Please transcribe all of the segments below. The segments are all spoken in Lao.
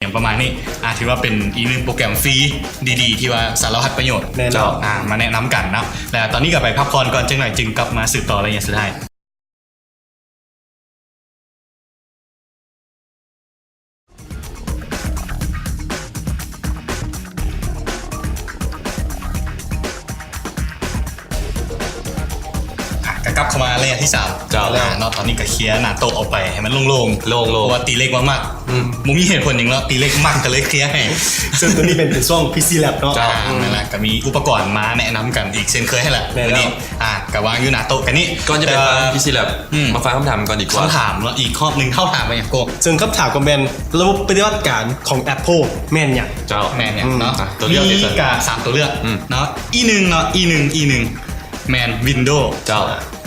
ຫຍັງປະມານນີ້. ອາ ຖືວ່າເປັນອີກໜຶ່ງໂປຣແກຣມຟຣີດີໆ ທີ່ວ່າສາລະພັດປະໂຫຍດ. ແມ່ນແລ້ວ. ເຈົ້າ. ອາ ມາແນະນຳກັນເນາະ ແລ້ວຕອນນີ້ກໍໄປພັກຜ່ອນກ່ອນຈັກໜ້ອຍ ຈຶ່ງກັບມາສືບຕໍ່ໄລຍະສຸດທ້າຍ. ອ່ະ ກໍກັບເຂົ້າມາໄລຍະທີສາມ. ເຈົ້າ. ອາ ເນາະ ຕອນນີ້ກໍເຄຍໜ້າໂຕະອອກໄປໃຫ້ມັນໂລ່ງໆ ໂລ່ງໆ ເພາະວ່າຕີເລກມາກໆ. ອືມ. ບໍ່ມີເຫດຜົນຫຍັງເນາະ ຕີເລກມັກກໍເລີຍເຄຍໃຫ້. ເຊິ່ງຕົວນີ້ເປັນ ເປັນຊ່ວງ ພີຊີ Lab ເນາະ. ເຈົ້າ. ອືມ. ນັ້ນແຫຼະ ກໍມີອຸປະກອນມາແນະນຳກັນອີກເຊັ່ນເຄີຍຫັ້ນແຫຼະ. ແມ່ນແລ້ວ. ມື້ນີ້ ອ່າ ກໍວາງຢູ່ໜ້າໂຕະກັນນີ້. ກ່ອນຈະໄປຟັງ ພີຊີ Lab ອືມ ມາຟັງຄຳຖາມກ່ອນດີກວ່າ. ຄຳຖາມເນາະ ອີກຮອບໜຶ່ງ ເຮົາຖາມວ່າຫຍັງໂກ? ເຊິ່ງຄຳຖາມກໍແມ່ນ ລະບົບປະຕິບັດການຂອງ Apple ແມ່ນຫຍັງ? ເຈົ້າ. ແມ່ນຫຍັງເນາະ? ອືມ. ຕົວເລືອກ ມີກະສາມຕົວເລືອກ ອືມ ເນາະ. ອີໜຶ່ງເນາະ ອີໜຶ່ງ ອີໜຶ່ງ ແມ່ນ Windows. ເຈົ້າ.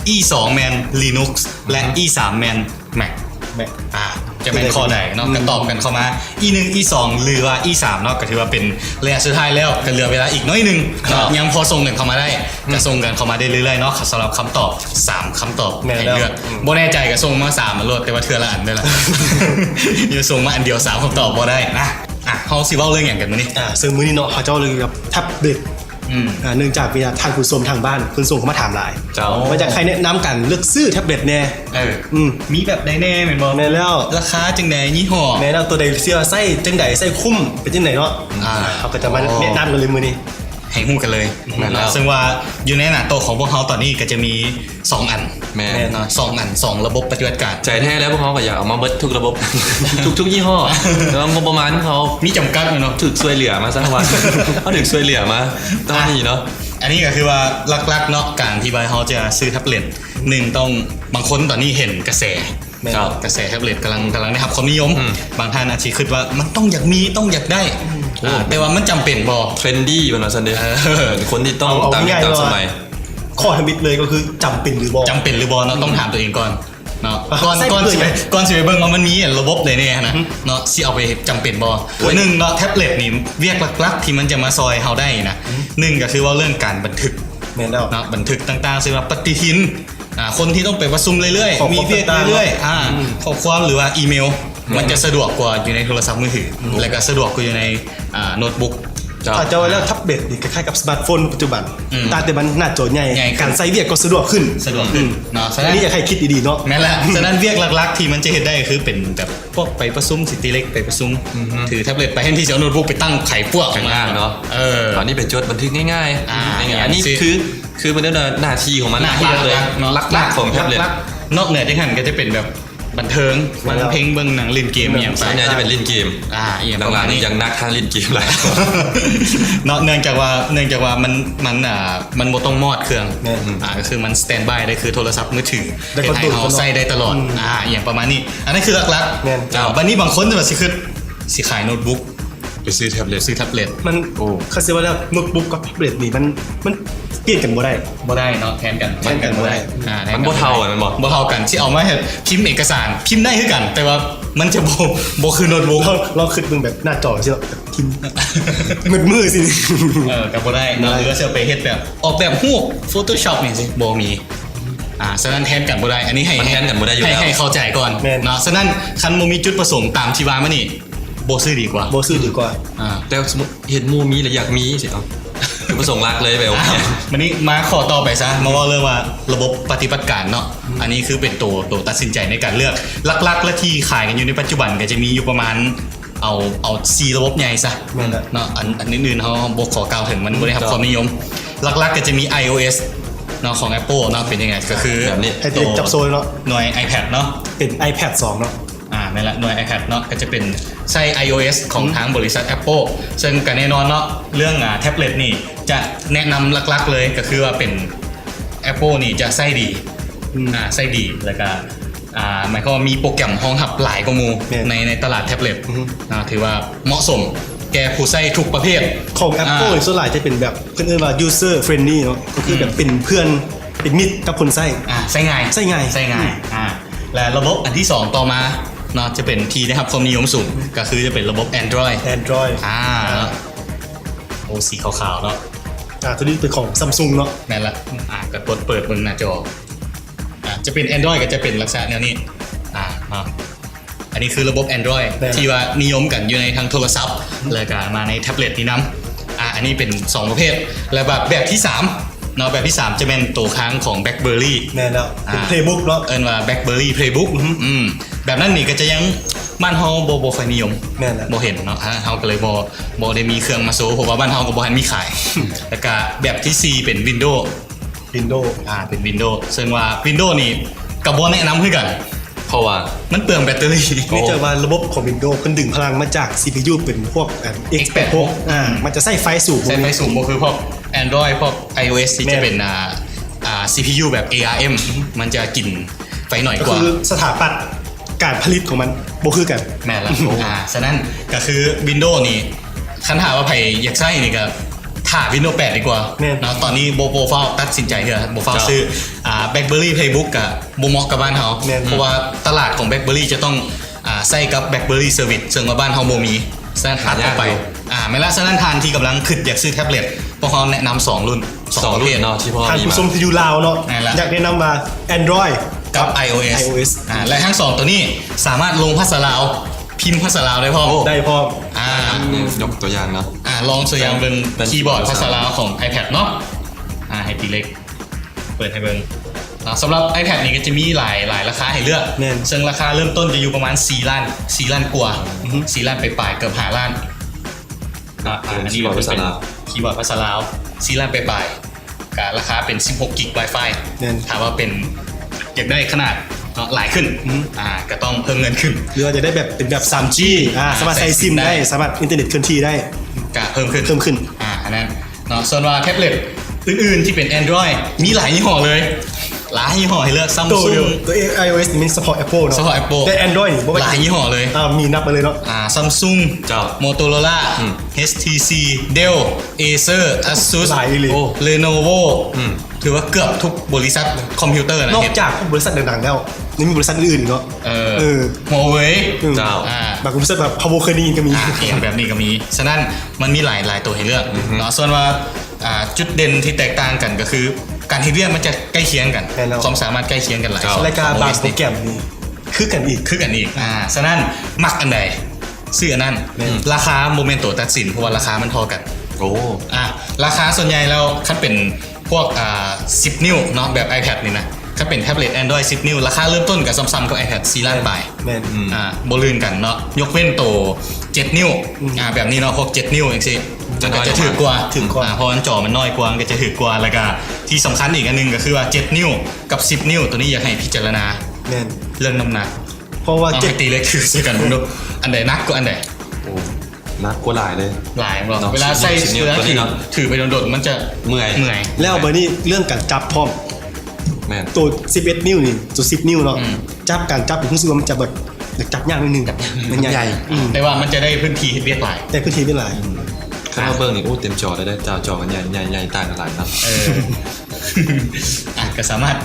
ອີສອງແມ່ນ Linux ແລະ ອືມ ອີສາມແມ່ນ Mac. Mac. ອ່າ ຈະແມ່ນຂໍ້ໃດເນາະ? ອືມ. ກໍຕອບກັນເຂົ້າມາ ອີໜຶ່ງ ອີສອງ ຫຼືວ່າອີສາມເນາະ. ກໍຖືວ່າເປັນໄລຍະສຸດທ້າຍແລ້ວ ກໍເຫຼືອເວລາອີກໜ້ອຍໜຶ່ງເນາະ. ເຈົ້າ. ຍັງພໍສົ່ງກັນເຂົ້າມາໄດ້ ອືມ ກໍສົ່ງກັນເຂົ້າມາໄດ້ເລື້ອຍໆເນາະ ສຳລັບຄຳຕອບສາມຄຳຕອບໃຫ້ເລືອກ. ແມ່ນແລ້ວ. ອືມ. ບໍ່ແນ່ໃຈກໍສົ່ງມາສາມໂລດ ແຕ່ວ່າເທື່ອລະອັນເດີ້ລະ. ຢ່າສົ່ງມາອັນດຽວສາມຄຳຕອບບໍ່ໄດ້ນະ. ອ່ະ ເຮົາຊິເວົ້າເລື່ອງຫຍັງກັນມື້ນີ້? ອ່າ ເຊິ່ງມື້ນີ້ເນາະ ເຮົາຈະເວົ້າເລື່ອງກັບແທັບເລັດ. ອືມ. ອ່າ ເນື່ອງຈາກມີທ່ານຜູ້ຊົມທາງບ້ານເພິ່ນສົ່ງເຂົ້າມາຖາມຫຼາຍ. ເຈົ້າ. ວ່າຢາກໃຫ້ແນະນຳກັນເລືອກຊື້ແທັບເລັດແດ່. ເອີ. ອືມ. ມີແບບໃດແດ່ແມ່ນບໍ່? ແມ່ນແລ້ວ. ລາຄາຈັ່ງໃດ? ຍີ່ຫໍ້? ແມ່ນແລ້ວ. ຕົວໃດເຊື່ອໃຊ້ຈັ່ງໃດ ໃຊ້ຄຸ້ມ ເປັນຈັ່ງໃດເນາະ? ອ່າ ເຮົາກໍຈະມາແນະນຳກັນເລີຍມື້ນີ້ ໃຫ້ຮູ້ກັນເລີຍ. ແມ່ນແລ້ວ. ເນາະ ເຊິ່ງວ່າຢູ່ໃນໜ້າໂຕະຂອງພວກເຮົາຕອນນີ້ກໍຈະມີ ສອງອັນ. ແມ່ນ. ເນາະ ສອງອັນ ສອງລະບົບປະຕິບັດການ. ໃຈແທ້ແລ້ວ ພວກເຮົາກໍຢາກເອົາມາເບິດທຸກລະບົບ ທຸກໆຍີ່ຫໍ້ ແຕ່ວ່າງົບປະມານເຮົາມີຈຳກັດເນາະ ຖືກຊ່ວຍເຫຼືອມາຊະ ເຮົາວ່າເຮົາຖືກຊ່ວຍເຫຼືອມາຕອນນີ້ເນາະ. ອັນນີ້ກໍຄືວ່າຫຼັກໆເນາະ ການທີ່ວ່າເຮົາຈະຊື້ແທັບເລັດ ໜຶ່ງ ຕ້ອງ ບາງຄົນຕອນນີ້ເຫັນກະແສ. ແມ່ນ. ເຈົ້າ. ກະແສແທັບເລັດກຳລັງ ກຳລັງໄດ້ຮັບຄວາມນິຍົມ. ອືມ. ບາງທ່ານອາດຊິຄິດວ່າມັນຕ້ອງຢາກມີ ຕ້ອງຢາກໄດ້. ອືມ. ອ່າ ໂອ້ ແຕ່ວ່າມັນຈຳເປັນບໍ່? ເທຣນດີ້ ເພິ່ນວ່າຊັ້ນເດ້. ເອີ ເປັນຄົນທີ່ຕ້ອງ ເອົາ ຕາມຍຸກຕາມສະໄໝ. ຂໍ້ທຳອິດເລີຍກໍຄືຈຳເປັນຫຼືບໍ່? ຈຳເປັນຫຼືບໍ່ເນາະ ອືມ ຕ້ອງຖາມຕົວເອງກ່ອນເນາະ ກ່ອນ ກ່ອນຊິໄປ ກ່ອນຊິໄປເບິ່ງວ່າມັນມີລະບົບໃດແດ່ຫັ້ນນະ ອືມ ເນາະ ຊິເອົາໄປເຮັດ ຈຳເປັນບໍ່? ໂອ້ຍ ໜຶ່ງເນາະ ແທັບເລັດນີ້ວຽກຫຼັກໆທີ່ມັນຈະມາຊ່ອຍເຮົາໄດ້ນະ ອືມ ໜຶ່ງກໍຄືເວົ້າເລື່ອງການບັນທຶກ. ແມ່ນແລ້ວ. ເນາະ ບັນທຶກຕ່າງໆ ເຊັ່ນວ່າປະຕິທິນ ອ່າ ຄົນທີ່ຕ້ອງໄປປະຊຸມເລື້ອຍໆ ຂໍ້ຄວາມ ມີວຽກເລື້ອຍໆ ອ່າ ອືມ ຂໍ້ຄວາມ ຫຼືວ່າອີເມວ ແມ່ນ ມັນຈະສະດວກກວ່າຢູ່ໃນໂທລະສັບມືຖື ອືມ ແລ້ວກໍສະດວກກວ່າຢູ່ໃນ ອ່າ ໂນ້ດບຸກ. ເຈົ້າ. ຖ້າຈະວ່າແລ້ວ ອ່າ ແທັບເລັດນີ້ຄ້າຍໆກັບສະມາດໂຟນປັດຈຸບັນ ອືມ ຕ່າງແຕ່ມັນໜ້າຈໍໃຫຍ່ ໃຫຍ່ຂຶ້ນ ການໃຊ້ວຽກກໍສະດວກຂຶ້ນ. ສະດວກຂຶ້ນ ອືມ ເນາະ. ສະນັ້ນ ອັນນີ້ຢາກໃຫ້ຄິດດີໆເນາະ. ແມ່ນແລ້ວ. ສະນັ້ນວຽກຫຼັກໆທີ່ມັນຈະເຮັດໄດ້ຄືເປັນແບບພວກໄປປະຊຸມ ຊິຕີເລັກໄປປະຊຸມ ອືຮຶ ຖືແທັບເລັດໄປແທນທີ່ຊິເອົາໂນ້ດບຸກໄປຕັ້ງໄຂປວກ ແຂງງານເນາະ. ເອີ ຕອນນີ້ໄປຈົດບັນທຶກງ່າຍໆ ອ່າ ງ່າຍໆ ອັນນີ້ຄື ຄືເພິ່ນເອີ້ນວ່າໜ້າທີ່ຂອງມັນ ໜ້າທີ່ຫຼັກໆເລີຍ ຫຼັກໆເນາະ ຫຼັກໆຂອງແທັບເລັດ. ນອກເໜືອຈາກນັ້ນກໍຈະເປັນແບບ ບັນເທີງ ຟັງເພງ ເບິ່ງໜັງ ຫຼິ້ນເກມ ອີ່ຫຍັງໄປ. ສ່ວນໃຫຍ່ຈະເປັນຫຼິ້ນເກມ ອ່າ ອີ່ຫຍັງປະມານນີ້ ຫຼັງໆນີ້ຍັງໜັກທາງຫຼິ້ນເກມຫຼາຍເນາະ. ເນື່ອງຈາກວ່າ ເນື່ອງຈາກວ່າມັນ ມັນ ອ່າ ມັນບໍ່ຕ້ອງມອດເຄື່ອງ. ແມ່ນ. ອ່າ ກໍຄືມັນສະແຕນບາຍໄດ້ຄືໂທລະສັບມືຖື ເຮັດໃຫ້ເຮົາໃຊ້ໄດ້ຕະຫຼອດ. ອືມ ອ່າ ອີ່ຫຍັງປະມານນີ້ ອັນນັ້ນຄືຫຼັກໆ. ແມ່ນ. ເຈົ້າ. ບາດນີ້ບາງຄົນຈະວ່າຊິຄິດ ຊິຂາຍໂນ້ດບຸກ ໄປຊື້ແທັບເລັດ ຊື້ແທັບເລັດ ມັນ ໂອ້ ຄັນຊິວ່າແລ້ວ ໂນ້ດບຸກກັບແທັບເລັດນີ້ ມັນ ມັນປ່ຽນກັນບໍ່ໄດ້. ບໍ່ໄດ້ເນາະ ແທນກັນ ແທນກັນບໍ່ໄດ້. ອ່າ ມັນບໍ່ເທົ່າກັນແມ່ນບໍ່? ບໍ່ເທົ່າກັນ ຊິເອົາມາໃຫ້ພິມເອກະສານ ພິມໄດ້ຄືກັນ ແຕ່ວ່າມັນຈະບໍ່ ບໍ່ຄືໂນ້ດບຸກ. ລອງ ລອງຄິດເບິ່ງແບບໜ້າຈໍຊິເນາະ ພິມມືດໆຊິ. ເອີ ກໍບໍ່ໄດ້ເນາະ ບໍ່ໄດ້ ຫຼືວ່າຊິເອົາໄປເຮັດແບບອອກແບບຮູບ Photoshop ຫຍັງຊີ້ ບໍ່ມີ. ອ່າ ສະນັ້ນແທນກັນບໍ່ໄດ້ ອັນນີ້ໃຫ້ ມັນແທນກັນບໍ່ໄດ້ຢູ່ແລ້ວ ໃຫ້ ໃຫ້ເຂົ້າໃຈກ່ອນ. ແມ່ນ. ເນາະ ສະນັ້ນຄັນບໍ່ມີຈຸດປະສົງຕາມທີ່ວ່າມານີ້ ບໍ່ຊື້ດີກວ່າ ບໍ່ຊື້ດີກວ່າ. ອ່າ ແຕ່ສົມມຸດເຫັນໝູ່ມີແລ້ວຢາກມີຊີ້ ເອົາ ຈຸດປະສົງຫຼັກເລີຍແບບວ່າ. ບາດນີ້ມາຂໍ້ຕໍ່ໄປຊະ ມາເວົ້າເລື່ອງວ່າລະບົບປະຕິບັດການເນາະ. ອືມ ອັນນີ້ຄືເປັນໂຕ ໂຕຕັດສິນໃຈໃນການເລືອກ. ຫຼັກໆ ແລະ ທີ່ຂາຍກັນຢູ່ໃນປັດຈຸບັນກໍຈະມີຢູ່ປະມານ ເອົາ ເອົາສີ່ລະບົບໃຫຍ່ຊະ. ແມ່ນແລ້ວ. ເນາະ ອັນ ອັນອື່ນໆເຮົາບໍ່ຂໍກ່າວເຖິງ ມັນບໍ່ໄດ້ຮັບຄວາມນິຍົມ. ຫຼັກໆກໍຈະມີ iOS ເນາະ ຂອງ Apple ເນາະ ເປັນຈັ່ງໃດ ກໍຄື ແບບນີ້ ໃຫ້ຕິດຈັບໂຊເນາະ ໜ່ວຍ iPad ເນາະ ເປັນ iPad ສອງເນາະ. ອ່າ ແມ່ນລະ ໜ່ວຍ iPad ເນາະ ກໍຈະເປັນໃຊ້ iOS ຂອງ ອືມ ທາງບໍລິສັດ Apple ເຊິ່ງກໍແນ່ນອນເນາະ ເລື່ອງ ອ່າ ແທັບເລັດນີ້ຈະແນະນຳຫຼັກໆເລີຍ ກໍຄືວ່າເປັນ Apple ນີ້ຈະໃຊ້ດີ ອືມ ອ່າ ໃຊ້ດີ ແລ້ວກໍ ອ່າ ໝາຍຄວາມວ່າມີໂປຣແກຣມຮອງຮັບຫຼາຍກວ່າໝູ່ ແມ່ນ ໃນ ໃນຕະຫຼາດແທັບເລັດ ອືຮຶ ອ່າ ຖືວ່າເໝາະສົມແກ່ຜູ້ໃຊ້ທຸກປະເພດ. ຂອງ Apple ອ່າ ສ່ວນຫຼາຍຈະເປັນແບບ ເພິ່ນເອີ້ນວ່າ user friendly ເນາະ ກໍຄື ອືມ ແບບເປັນເພື່ອນ ເປັນມິດກັບຄົນໃຊ້. ອ່າ ໃຊ້ງ່າຍ ໃຊ້ງ່າຍ ໃຊ້ງ່າຍ. ອ່າ ແລະ ລະບົບອັນທີສອງຕໍ່ມາເນາະ ຈະເປັນທີ່ໄດ້ຮັບຄວາມນິຍົມສູງ ກໍຄືຈະເປັນລະບົບ Android Android ອ່າ ອ່າ ໂອ້ ສີຂາວໆເນາະ. ອ່າ ຕົວນີ້ເປັນຂອງ Samsung ເນາະ. ແມ່ນລະ. ອ່າ ກໍກົດເປີດເບິ່ງໜ້າຈໍ ອ່າ ຈະເປັນ Android ກໍຈະເປັນລັກສະນະແນວນີ້ ອ່າ ເນາະ. ອັນນີ້ຄືລະບົບ Android ແມ່ນ ທີ່ວ່ານິຍົມກັນຢູ່ໃນທັງໂທລະສັບ ແລ້ວກະມາໃນແທັບເລັດນີ້ນຳ. ອາ ອັນນີ້ເປັນສອງປະເພດ ແລ້ວແບບ ແບບທີສາມເນາະ ແບບທີສາມຈະແມ່ນໂຕຄ້າງຂອງ BlackBerry ແມ່ນແລ້ວ ເປັນ Playbook ເນາະ ເອີ້ນວ່າ BlackBerry Playbook ອືມ ອືມ ແບບນັ້ນນີ້ກໍຈະຍັງ ບ້ານເຮົາບໍ່ ບໍ່ຄ່ອຍນິຍົມ ແມ່ນແລ້ວ ບໍ່ເຫັນເນາະ ເຮົາກໍເລີຍບໍ່ ບໍ່ໄດ້ມີເຄື່ອງມາໂຊ ເພາະວ່າບ້ານເຮົາກໍບໍ່ທັນມີຂາຍ. ແລ້ວກະແບບທີສີ່ເປັນ Windows Windows ອາ ເປັນ Windows ເຊິ່ງວ່າ Windows ນີ້ກໍບໍ່ແນະນຳຄືກັນ ເພາະວ່າມັນເປືອງແບັດເຕີຣີ. ເນື່ອງຈາກວ່າລະບົບຂອງ Windows ເພິ່ນດຶງພະລັງມາຈາກ CPU ເປັນພວກ x86 ອາ ມັນຈະໃຊ້ໄຟສູງ ໃຊ້ໄຟສູງ ບໍ່ຄືພວກ Android ພວກ iOS ທີ່ຈະເປັນ ອາ ອາ CPU ແບບ ARM ມັນຈະກິນໄຟໜ້ອຍກວ່າ ກໍຄືສະຖາປັດການຜະລິດຂອງມັນບໍ່ຄືກັນ. ແມ່ນລະ ອາ ສະນັ້ນກໍຄື Windows ນີ້ ຄັນຖ້າວ່າໃຜຢາກໃຊ້ນີ້ກໍຖ້າ Windows ແປດ ດີກວ່າເນາະ ຕອນນີ້ບໍ່ ບໍ່ຟ້າວຕັດສິນໃຈເທື່ອ ບໍ່ຟ້າວຊື້. ອາ BlackBerry Playbook ກໍບໍ່ເໝາະກັບບ້ານເຮົາ ເພາະວ່າຕະຫຼາດຂອງ BlackBerry ຈະຕ້ອງ ອາ ໃຊ້ກັບ BlackBerry Service ເຊິ່ງວ່າບ້ານເຮົາບໍ່ມີ ສະນັ້ນຕັດອອກໄປ. ອາ ແມ່ນລະ ສະນັ້ນທ່ານທີ່ກຳລັງຄິດຢາກຊື້ແທັບເລັດ ພວກເຮົາແນະນຳສອງລຸ້ນ ສອງປະເພດເນາະ ທີ່ພໍ່ ທ່ານຜູ້ຊົມທີ່ຢູ່ລາວເນາະ ແມ່ນລະ ຢາກແນະນຳວ່າ Android ກັບ iOS iOS ອາ ແລະທັງສອງໂຕນີ້ສາມາດລົງພາສາລາວ ພິມພາສາລາວໄດ້ພ້ອມ ໄດ້ພ້ອມ. ອາ ຍົກຕົວຢ່າງເນາະ ອາ ລອງຕົວຢ່າງເບິ່ງ ຄີບອດພາສາລາວຂອງ iPad ເນາະ. ອາ ໃຫ້ຕີເລັກເປີດໃຫ້ເບິ່ງເນາະ ສຳລັບ iPad ນີ້ກໍຈະມີຫຼາຍ ຫຼາຍລາຄາໃຫ້ເລືອກ ເຊິ່ງລາຄາເລີ່ມຕົ້ນຈະຢູ່ປະມານສີ່ລ້ານ ສີ່ລ້ານກວ່າ ສີ່ລ້ານປາຍໆ ເກືອບຫ້າລ້ານ. ອາ ອັນນີ້ກໍຄືເປັນຄີບອດພາສາລາວ ສີ່ລ້ານປາຍໆ ກະລາຄາເປັນສິບຫົກກິກ Wi-Fi ຖ້າວ່າເປັນ ຢາກໄດ້ຂະໜາດເນາະ ຫຼາຍຂຶ້ນ ອາ ກໍຕ້ອງເພີ່ມເງິນຂຶ້ນ ຫຼືວ່າຈະໄດ້ແບບເປັນແບບ 3G ອາ ສາມາດໃສ່ SIM ໄດ້ ສາມາດອິນເຕີເນັດເຄື່ອນທີ່ໄດ້ ກະເພີ່ມຂຶ້ນ ເພີ່ມຂຶ້ນ ອາ ອັນນັ້ນເນາະ. ສ່ວນວ່າແທັບເລັດອື່ນໆທີ່ເປັນ Android ມີຫຼາຍຍີ່ຫໍ້ເລີຍ ຫຼາຍຍີ່ຫໍ້ໃຫ້ເລືອກ Samsung ໂຕ iOS ນີ້ມີສະເພາະ Apple ເນາະ ສະເພາະ Apple ແຕ່ Android ນີ້ບໍ່ວ່າ ຫຼາຍຍີ່ຫໍ້ເລີຍ ອາ ມີນັບໄປເລີຍເນາະ ອາ Samsung ເຈົ້າ Motorola ອືມ HTC Dell Acer Asus ຫຼາຍອີ່ຫຼີ Lenovo ອືມ ຖືວ່າເກືອບທຸກບໍລິສັດຄອມພິວເຕີນະ ນອກຈາກພວກບໍລິສັດດັງໆແລ້ວ ຍັງມີບໍລິສັດອື່ນໆອີກເນາະ ເອີ ເອີ ຫົວເຫວີຍ ເຈົ້າ ອາ ບາງບໍລິສັດແບບເຮົາບໍ່ເຄີຍໄດ້ຍິນກໍມີ ອາ ແບບນີ້ກໍມີ. ສະນັ້ນມັນມີຫຼາຍ ຫຼາຍໂຕໃຫ້ເລືອກເນາະ ສ່ວນວ່າ ອາ ຈຸດເດັ່ນທີ່ແຕກຕ່າງກັນກໍຄື ການເຮັດວຽກມັນຈະໃກ້ຄຽງກັນ ຄວາມສາມາດໃກ້ຄຽງກັນຫຼາຍ ແລ້ວກໍບາງໂປຣແກຣມນີ້ຄືກັນອີກ ຄືກັນອີກ ອາ ສະນັ້ນມັກອັນໃດ ຊື້ອັນນັ້ນ ລາຄາບໍ່ແມ່ນໂຕຕັດສິນ ເພາະວ່າລາຄາມັນທໍ່ກັນ. ໂອ້ ອາ ລາຄາສ່ວນໃຫຍ່ແລ້ວ ຄັນເປັນພວກ ອາ ສິບນິ້ວເນາະ ແບບ iPad ນີ້ນະ ຄັນເປັນແທັບເລັດ Android ສິບນິ້ວ ລາຄາເລີ່ມຕົ້ນກໍສ່ຳໆກັບ iPad ສີ່ລ້ານປາຍ ອາ ບໍ່ລື່ນກັນເນາະ ຍົກເວັ້ນໂຕເຈັດນິ້ວ ອາ ແບບນີ້ເນາະ ພວກເຈັດນິ້ວຈັ່ງຊີ້ ມັນກໍຈະຖືກກວ່າ ອາ ເພາະວ່າຈໍມັນນ້ອຍກວ່າ ມັນກໍຈະຖືກກວ່າ ແລ້ວກໍທີ່ສຳຄັນອີກອັນໜຶ່ງກໍຄືວ່າເຈັດນິ້ວກັບສິບນິ້ວ ໂຕນີ້ຢາກໃຫ້ພິຈາລະນາ ແມ່ນ ເລື່ອງນ້ຳໜັກ ເພາະວ່າເຈັດ ຕີເລັກຖືໃສ່ກັນເບິ່ງດູ ອັນໃດໜັກກວ່າອັນໃດ? ໂອ້ ໜັກກວ່າຫຼາຍເລີຍ ຫຼາຍບໍ່? ເວລາໃສ່ ຖືໄປດົນໆ ມັນຈະເມື່ອຍ ເມື່ອຍ ແລ້ວບາດນີ້ເລື່ອງການຈັບພ້ອມ ແມ່ນ ໂຕສິບເອັດນິ້ວນີ້ ໂຕສິບນິ້ວເນາະ ຈັບ ການຈັບຮູ້ສຶກວ່າມັນຈະແບບ ຈັບຍາກໜ້ອຍໜຶ່ງ ມັນໃຫຍ່ ແຕ່ວ່າມັນຈະໄດ້ພື້ນທີ່ເຮັດວຽກຫຼາຍ ໄດ້ພື້ນທີ່ເຮັດວຽກຫຼາຍ. ຄັນເຮົາເບິ່ງນີ້ ໂອ້ ເຕັມຈໍເລີຍເດ້ ຈໍມັນໃຫຍ່ ໃຫຍ່ ໃຫຍ່ຕ່າງກັນຫຼາຍເນາະ ເອີ ອາ ກໍສາມາດ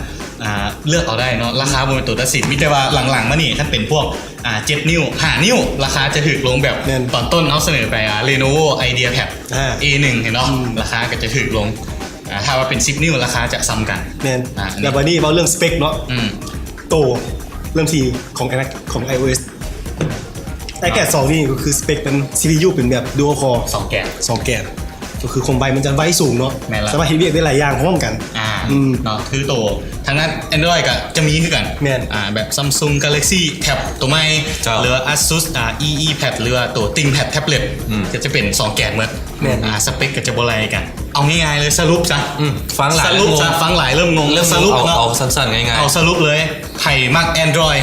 ອາ ເລືອກເອົາໄດ້ເນາະ ລາຄາບໍ່ແມ່ນໂຕຕັດສິນ ມີແຕ່ວ່າຫຼັງໆມານີ້ ຄັນເປັນພວກ ອາ ເຈັດນິ້ວ ຫ້ານິ້ວ ລາຄາຈະຖືກລົງ ແບບຕອນຕົ້ນເຮົາສະເໜີໄປ ອາ Lenovo IdeaPad ເອໜຶ່ງ ເຫັນເນາະ ລາຄາກໍຈະຖືກລົງ ອາ ຖ້າວ່າເປັນສິບນິ້ວ ລາຄາຈະສ່ຳກັນ ແມ່ນ ອາ ແລ້ວບາດນີ້ເວົ້າເລື່ອງສະເປັກເນາະ ໂຕເລີ່ມທີ່ຂອງ ຂອງ iOS iPad ສອງນີ້ກໍຄືສະເປັກເປັນ CPU ເປັນແບບ Dual Core ສອງແກນ ສອງແກນ ກໍຄືຄວາມໄວມັນຈະໄວສູງເນາະ ແມ່ນລະ ສາມາດເຮັດວຽກໄດ້ຫຼາຍຢ່າງພ້ອມກັນ ອາ ອືມ ເນາະ ຄືໂຕທາງດ້ານ Android ກໍຈະມີຄືກັນ ແມ່ນ ອາ ແບບ Samsung Galaxy Tab ໂຕໃໝ່ ຫຼືວ່າ Asus ອາ EE Pad ຫຼືວ່າໂຕ ThinkPad Tablet ອືມ ກໍຈະເປັນສອງແກນໝົດ ແມ່ນ ອາ ສະເປັກກໍຈະບໍ່ໄລ່ກັນ ເອົາງ່າຍໆເລີຍ ສະຫຼຸບຊະ ອືມ ຟັງຫຼາຍ ສະຫຼຸບຊະ ຟັງຫຼາຍເລີ່ມງົງ ແລ້ວສະຫຼຸບເນາະ ເອົາສັ້ນໆງ່າຍໆ ເອົາສະຫຼຸບເລີຍ ໃຜມັກ Android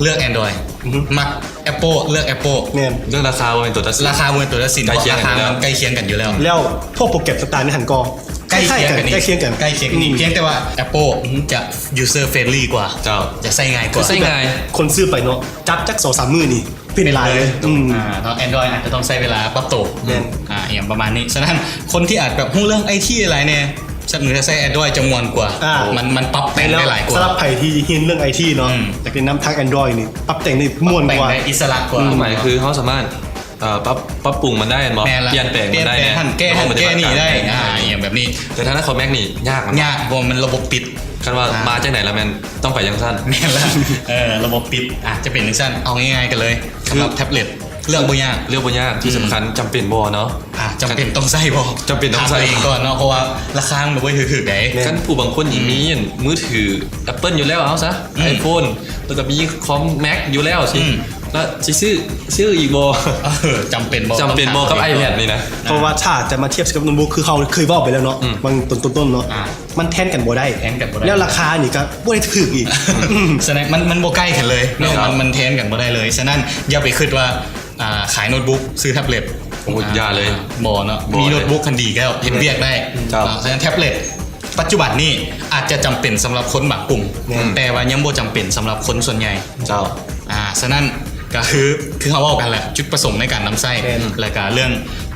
ເລືອກ Android ອືຮຶ ມັກ Apple ເລືອກ Apple ແມ່ນ ເລື່ອງລາຄາບໍ່ແມ່ນຕົວຕັດສິນ ລາຄາບໍ່ແມ່ນຕົວຕັດສິນ ໃກ້ຄຽງກັນຢູ່ແລ້ວ ລາຄາມັນໃກ້ຄຽງກັນຢູ່ແລ້ວ ແລ້ວພວກໂປຣແກຣມຕ່າງໆໃນຫັ້ນກໍໃກ້ຄຽງກັນ ໃກ້ຄຽງກັນ ໃກ້ຄຽງກັນ ອືມ ພຽງແຕ່ວ່າ Apple ຈະ user friendly ກວ່າ ເຈົ້າ ຈະໃຊ້ງ່າຍກວ່າ ຄືໃຊ້ງ່າຍ ຄົນຊື້ໄປເນາະ ຈັບຈັກສອງສາມມື້ນີ້ ເປັນຫຼາຍເລີຍ ອືມ ອາ ເນາະ Android ອາດຈະຕ້ອງໃຊ້ເວລາປັບໂຕ ແມ່ນ ອາ ອີ່ຫຍັງປະມານນີ້ ສະນັ້ນຄົນທີ່ອາດແບບຮູ້ເລື່ອງໄອທີຫຼາຍແດ່ ສະເໜີໃຊ້ Android ຈະມ່ວນກວ່າ ມັນ ມັນປັບແຕ່ງໄດ້ຫຼາຍກວ່າ ສຳລັບໃຜທີ່ຮຽນເລື່ອງໄອທີເນາະ ອືມ ຢາກແນະນຳທາງ Androয় ນີ້ ປັບແຕ່ງໄດ້ມ່ວນກວ່າ ປັບແຕ່ງໄດ້ອິດສະຫຼະກວ່າ ອືມ ຄວາມໝາຍຄືເຮົາສາມາດ ເອີ ປັບ ປັບປຸງມັນໄດ້ແມ່ນບໍ່? ແມ່ນລະ ປ່ຽນແປງມັນໄດ້ ປ່ຽນແປງຫັ້ນ ແກ້ຫັ້ນແກ້ນີ້ໄດ້ ອາ ອີ່ຫຍັງແບບນີ້ ແຕ່ທາງດ້ານຂອງ Mac ນີ້ຍາກ ຍາກ ເພາະວ່າມັນລະບົບປິດ ຄັນວ່າ ອ່າ ມາຈັ່ງໃດລະແມ່ນຕ້ອງໄປຈັ່ງຊັ້ນ. ແມ່ນລະ ເອີ ລະບົບປິດ ອາ ຈະເປັນຈັ່ງຊັ້ນ. ເອົາງ່າຍໆກັນເລີຍ ຄື ສຳລັບແທັບເລັດ ເລືອກບໍ່ຍາກ ເລືອກບໍ່ຍາກ. ທີ່ ອືມ ສຳຄັນ ຈຳເປັນບໍ່ເນາະ? ອ່າ ຈຳເປັນຕ້ອງໃຊ້ບໍ່? ຈຳເປັນຕ້ອງໃຊ້ ຖາມຕົວເອງກ່ອນເນາະ ເພາະວ່າລາຄາມັນບໍ່ຖືກໆໃດ໋. ແມ່ນ ຄັນຜູ້ບາງຄົນນີ້ ອືມ ມີມືຖື Apple ຢູ່ແລ້ວ ເອົາຊະ ອືມ iPhone ແລ້ວກໍມີຄອມ Mac ຢູ່ແລ້ວຊີ້ ອືມ ແລ້ວຊິຊື້ ຊື້ອີກບໍ່? ເອີ ຈຳເປັນບໍ່? ຈຳເປັນບໍ່ກັບ iPad ນີ້ນະ? ເພາະວ່າຖ້າຈະມາທຽບກັບໂນ້ດບຸກ ຄືເຮົາເຄີຍເວົ້າໄປແລ້ວເນາະ ອືມ ບາງຕົ້ນໆເນາະ ອ່າ ມັນແທນກັນບໍ່ໄດ້ ແທນກັນບໍ່ໄດ້ ແລ້ວລາຄານີ້ກໍບໍ່ໄດ້ຖືກອີກ. ສະນັ້ນມັນ ມັນບໍ່ໃກ້ກັນເລີຍເນາະ ມັນ ມັນແທນກັນບໍ່ໄດ້ເລີຍ. ສະນັ້ນຢ່າໄປຄິດວ່າ ອ່າ ຂາຍໂນ້ດບຸກ ຊື້ແທັບເລັດ ໂອ້ ຢ່າເລີຍ ບໍ່ເນາະ ບໍ່ເລີຍ ມີໂນ້ດບຸກຄັນດີແລ້ວ ເຮັດວຽກໄດ້ ເຈົ້າ ເນາະ. ສະນັ້ນແທັບເລັດປັດຈຸບັນນີ້ອາດຈະຈຳເປັນສຳລັບຄົນບາງກຸ່ມ ແຕ່ວ່າຍັງບໍ່ຈຳເປັນສຳລັບຄົນສ່ວນໃຫຍ່ ເຈົ້າ. ອ່າ ສະນັ້ນກໍຄື ຄືເຮົາເວົ້າກັນແຫຼະ ຈຸດປະສົງໃນການນຳໃຊ້ ແມ່ນ ແລ້ວກໍເລື່ອງ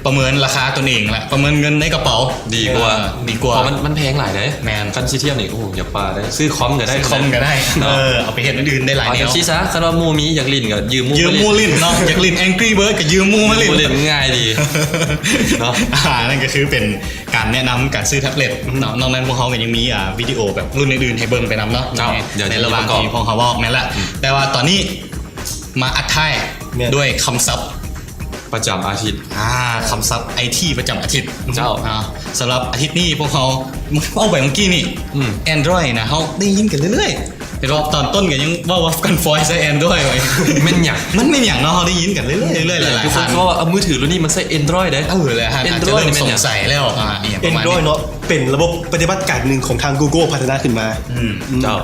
ປະເມີນລາຄາຕົນເອງແຫຼະ ປະເມີນເງິນໃນກະເປົາ ດີກວ່າ ເອີ ດີກວ່າ ເພາະມັນ ມັນແພງຫຼາຍເດ້. ແມ່ນ ຄັນຊິທຽບນີ້ ໂອ້ ຢ່າວ່າເດ້ ຊື້ຄອມກໍໄດ້ ຊື້ຄອມກໍໄດ້ເນາະ ເອີ ເອົາໄປເຮັດອັນອື່ນໄດ້ຫຼາຍແນວ. ຈັ່ງຊີ້ຊະ ຄັນວ່າໝູ່ມີ ຢາກຫຼິ້ນກໍຢືມໝູ່ ຢືມໝູ່ຫຼິ້ນເນາະ ຢາກຫຼິ້ນ Angry Birds ກໍຢືມໝູ່ມາຫຼິ້ນ ຫຼິ້ນງ່າຍດີເນາະ. ອ່າ ນັ້ນກໍຄືເປັນການແນະນຳການຊື້ແທັບເລັດເນາະ. ອືມ ນອກນັ້ນພວກເຮົາກໍຍັງມີ ອ່າ ວິດີໂອແບບລຸ້ນອື່ນໆໃຫ້ເບິ່ງໄປນຳເນາະ ເຈົ້າ ໃນ ໃນລະຫວ່າງທີ່ພວກເຮົາເວົ້າ ແມ່ນລະ ອືມ ແຕ່ວ່າຕອນນີ້ ມາອັດທ້າຍ ແມ່ນ ດ້ວຍຄຳສັບປະຈຳອາທິດ ອ່າ ຄຳສັບໄອທີປະຈຳອາທິດ ເຈົ້າ. ອ່າ ສຳລັບອາທິດນີ້ພວກເຮົາເວົ້າໄປເມື່ອກີ້ນີ້ ອືມ Android ນະ ເຮົາໄດ້ຍິນກັນເລື້ອຍໆ ເຫັນບໍ່? ຕອນຕົ້ນກໍຍັງເວົ້າວ່າກັນຟອຍໃຊ້ Android ໄວ້ ແມ່ນຫຍັງ? ມັນແມ່ນຫຍັງເນາະ? ເຮົາໄດ້ຍິນກັນເລື້ອຍໆ ຫຼາຍໆ ຜູ້ຄົນເວົ້າວ່າ ເອົາ ມືຖືລຸ້ນນີ້ມັນໃຊ້ Android ເດ້. ເອີ ແຫຼະ ອາດຈະເລີ່ມສົງໄສແລ້ວ ອ່າ ອີຫຍັງປະມານນີ້ Android ເນາະ ເປັນລະບົບປະຕິບັດການໜຶ່ງຂອງທາງ Google ພັດທະນາຂຶ້ນມາ ອືມ ເຈົ້າ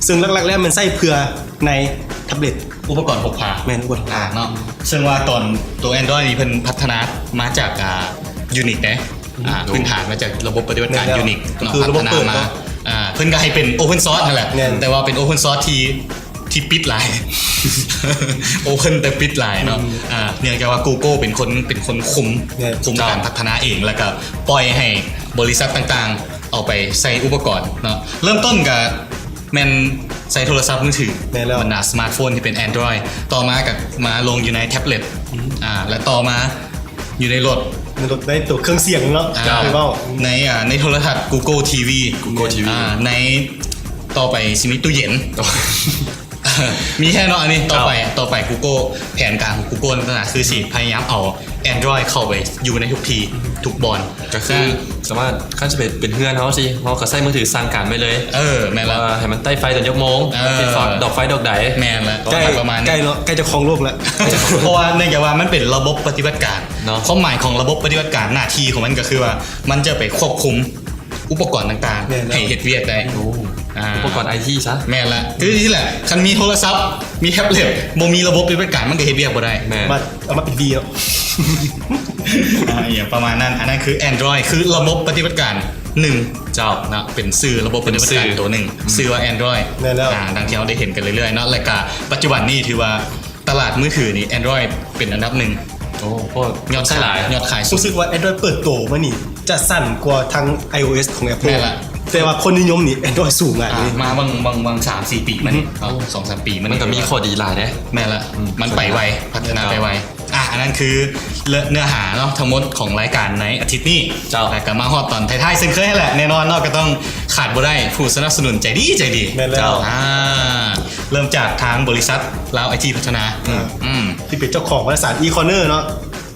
ເຊິ່ງຫຼັກໆແລ້ວມັນໃຊ້ເພື່ອໃນແທັບເລັດ ອຸປະກອນພົກພາ ແມ່ນ ອຸປະກອນ ອ່າ ເນາະ ເຊິ່ງວ່າຕອນໂຕ Android ນີ້ເພິ່ນພັດທະນາມາຈາກ ອ່າ Unix ເດ້ ອ່າ ອືມ ພື້ນຖານມາຈາກລະບົບປະຕິບັດການ ແມ່ນແລ້ວ Unix ເນາະ ຄືລະບົບເປີດເນາະ ພັດທະນາມາ ອ່າ ເພິ່ນກໍໃຫ້ເປັນ Open Source ຫັ້ນແຫຼະ ແມ່ນ ແຕ່ວ່າເປັນ Open Source ທີ່ ທີ່ປິດຫຼາຍ Open ແຕ່ປິດຫຼາຍເນາະ ອືມ ອ່າ ເນື່ອງຈາກວ່າ Google ເປັນຄົນ ເປັນຄົນຄຸມ ແມ່ນ ຄຸມ ເຈົ້າ ການພັດທະນາເອງ ແລ້ວກໍປ່ອຍໃຫ້ບໍລິສັດຕ່າງໆ ເອົາໄປໃສ່ອຸປະກອນເນາະ ເລີ່ມຕົ້ນກໍ ແມ່ນໃຊ້ໂທລະສັບມືຖື ແມ່ນແລ້ວ ບັນດາສະມາດໂຟນທີ່ເປັນ Android ຕໍ່ມາກໍມາລົງຢູ່ໃນແທັບເລັດ ອືມ ອ່າ ແລະ ຕໍ່ມາຢູ່ໃນລົດ ໃນລົດ ໃນໂຕເຄື່ອງສຽງເນາະ ອ່າ ເຈົ້າ ເວົ້າ ໃນ ອ່າ ໃນໂທລະທັດ Google ທີວີ Google ທີວີ ອ່າ ໃນ ຕໍ່ໄປຊິມີຕູ້ເຢັນ ມີແທ້ເນາະ ອັນນີ້ ຕໍ່ໄປ ເຈົ້າ ຕໍ່ໄປ Google ແຜນການຂອງ Google ນັ້ນນະ ຄືຊິພະຍາຍາມເອົາ Android ເຂົ້າໄປຢູ່ໃນທຸກທີ່ ທຸກບ່ອນ ກໍຄື ອ່າ ສາມາດ ຄັນຊິເປັນ ເປັນເຮືອນເຮົາຊີ້ ເຮົາກໍໃຊ້ມືຖືສັ່ງການໄປເລີຍ ເອີ ແມ່ນລະ ວ່າໃຫ້ມັນໄຕ້ໄຟຕອນຈັກໂມງ ເອີ ຕິດໄຟ ດອກໄຟດອກໃດ ແມ່ນລະ ໃກ້ ປະມານນີ້ ໃກ້ເນາະ ໃກ້ຈະຄອງໂລກແລ້ວ ເພາະວ່າເນື່ອງຈາກວ່າມັນເປັນລະບົບປະຕິບັດການເນາະ ຄວາມໝາຍຂອງລະບົບປະຕິບັດການ ໜ້າທີ່ຂອງມັນກໍຄືວ່າ ມັນຈະໄປຄວບຄຸມ ອຸປະກອນຕ່າງໆ ແມ່ນແລ້ວ ໃຫ້ເຮັດວຽກໄດ້ ໂອ້ ອ່າ ອຸປະກອນໄອທີຊະ ແມ່ນລະ ຄືນີ້ແຫຼະ ຄັນມີໂທລະສັບ ມີແທັບເລັດ ບໍ່ມີລະບົບປະຕິບັດການ ມັນກໍເຮັດວຽກບໍ່ໄດ້ ແມ່ນ ມາ ເອົາມາເປັນ V ເນາະ ອ່າ ອີຫຍັງປະມານນັ້ນ ອັນນັ້ນຄື Android ຄືລະບົບປະຕິບັດການໜຶ່ງ ເຈົ້າ ເນາະ ເປັນຊື່ລະບົບປະຕິບັດການ ເປັນຊື່ ໂຕໜຶ່ງ ອືມ ຊື່ວ່າ Android ແມ່ນແລ້ວ ອ່າ ດັ່ງທີ່ເຮົາໄດ້ເຫັນກັນເລື້ອຍໆເນາະ ແລະກະປັດຈຸບັນນີ້ຖືວ່າ ຕະຫຼາດມືຖືນີ້ Android ເປັນອັນດັບໜຶ່ງ ໂອ້ ຍອດຂາຍ ຍອດຂາຍສູງ ຮູ້ສຶກວ່າ Android ເປີດໂຕມານີ້ຈະສັ້ນກວ່າທາງ iOS ຂອງ Apple ແມ່ນລະ ແຕ່ວ່າຄົນນິຍົມນີ້ Android ສູງຫຼາຍເລີຍ ອ່າ ມາຫວ່າງ ຫວ່າງ ຫວ່າງສາມສີ່ປີມານີ້ ອືມ ເນາະ ສອງສາມປີມານີ້ ມັນກໍມີຂໍ້ດີຫຼາຍເດ້ ແມ່ນລະ ອືມ ມັນໄປໄວ ພັດທະນາໄປໄວ ອ່າ ອັນນັ້ນຄືເນື້ອຫາເນາະ ທັງໝົດຂອງລາຍການໃນອາທິດນີ້ ເຈົ້າ ແລ້ວກໍມາຮອດຕອນທ້າຍໆເຊັ່ນເຄີຍແຫຼະ ແນ່ນອນເນາະ ກໍຕ້ອງຂາດບໍ່ໄດ້ ຜູ້ສະໜັບສະໜູນໃຈດີ ໃຈດີ ແມ່ນແລ້ວ ເຈົ້າ ອ່າ ເລີ່ມຈາກທາງບໍລິສັດລາວໄອທີພັດທະນາ ອືມ ອືມ ທີ່ເປັນເຈົ້າຂອງວາລະສານ E-Corner ເນາະ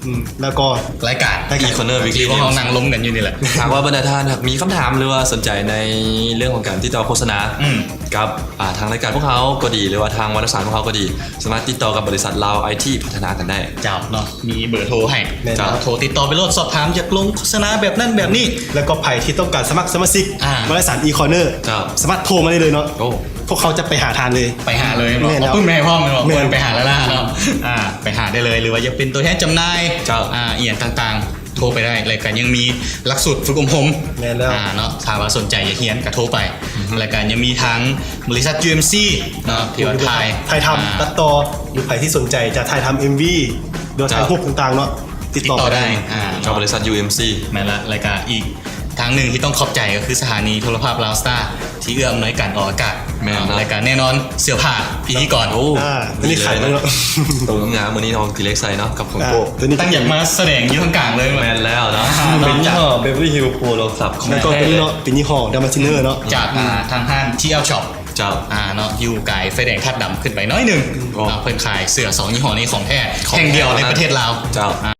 ອືມ ແລ້ວກໍລາຍການ ລາຍການ E-Corner Weekly ທີ່ພວກເຮົານັ່ງລົມກັນຢູ່ນີ້ແຫຼະ ຫາກວ່າບັນດາທ່ານຫາກມີຄຳຖາມ ຫຼືວ່າສົນໃຈໃນເລື່ອງຂອງການຕິດຕໍ່ໂຄສະນາ ອືມ ກັບ ອ່າ ທາງລາຍການພວກເຮົາກໍດີ ຫຼືວ່າທາງວາລະສານພວກເຮົາກໍດີ ສາມາດຕິດຕໍ່ກັບບໍລິສັດລາວໄອທີພັດທະນາກັນໄດ້ ເຈົ້າ ເນາະ ມີເບີໂທໃຫ້ ແມ່ນ ເຈົ້າ ໂທຕິດຕໍ່ໄປໂລດ ສອບຖາມຢາກລົງໂຄສະນາແບບນັ້ນແບບນີ້ ແລ້ວກໍໃຜທີ່ຕ້ອງການສະໝັກສະມາຊິກ ອ່າ ວາລະສານ E-Corner ເຈົ້າ ສາມາດໂທມາໄດ້ເລີຍເນາະ ໂອ້ ພວກເຂົາຈະໄປຫາທ່ານເລີຍ ໄປຫາເລີຍ ແມ່ນແລ້ວ ເອົາປຶ້ມແມ່ພ້ອມແມ່ນບໍ່ ແມ່ນ ໄປຫາລະລາເນາະ ອ່າ ໄປຫາໄດ້ເລີຍ ຫຼືວ່າຢາກເປັນຕົວແທນຈຳໜ່າຍ ເຈົ້າ ອ່າ ອີ່ຫຍັງຕ່າງໆ ໂທໄປໄດ້ ແລ້ວກໍຍັງມີຫຼັກສູດຝຶກອົບຮົມ ແມ່ນແລ້ວ ອ່າ ເນາະ ຖ້າວ່າສົນໃຈຢາກຮຽນກໍໂທໄປ ອືຮຶ ແລ້ວກໍຍັງມີທາງບໍລິສັດ UMC ເນາະ ທີ່ວ່າຖ່າຍ ຖ່າຍທຳ ອ່າ ຕັດຕໍ່ ຫຼືໃຜທີ່ສົນໃຈຈະຖ່າຍທຳ MV ຫຼືວ່າ ເຈົ້າ ຖ່າຍຮູບຕ່າງໆເນາະ ຕິດຕໍ່ໄດ້ ຕິດຕໍ່ໄດ້ ອ່າ ກັບບໍລິສັດ UMC ແມ່ນລະ ແລ້ວກໍອີກທາງໜຶ່ງທີ່ຕ້ອງຂອບໃຈກໍຄືສະຖານີໂທລະພາບລາວສະຕາ ທີ່ເອື້ອອຳນວຍການອອກອາກາດ ແມ່ນເນາະ ແລ້ວກໍແນ່ນອນເສື້ອຜ້າພິທີກອນ ໂອ້ ອ່າ ອັນນີ້ຂາຍເນາະ ໂຕງາມໆ ມື້ນີ້ນ້ອງກິເລັກໃສ່ເນາະ ກັບຂອງໂປະ ຕົວນີ້ ຕັ້ງຢາກມາສະແດງຢູ່ຂ້າງໆເລີຍ ແມ່ນແລ້ວເນາະ ເປັນຍີ່ຫໍ້ Beverly Hills Pro ລອງສັບ ແລ້ວກໍຕົວນີ້ເນາະ ເປັນຍີ່ຫໍ້ Dalmatiner ເນາະ ຈາກ ອ່າ ທາງຮ້ານ T L Shop ເຈົ້າ ອ່າເນາະ ຢູ່ກາຍໄຟແດງທາດດຳຂຶ້ນໄປໜ້ອຍໜຶ່ງເນາະ ເພິ່ນຂາຍເສື້ອສອງຍີ່ຫໍ້ນີ້ຂອງແທ້ແຫ່ງດຽວໃນປະເທດລາວ ເຈົ້າ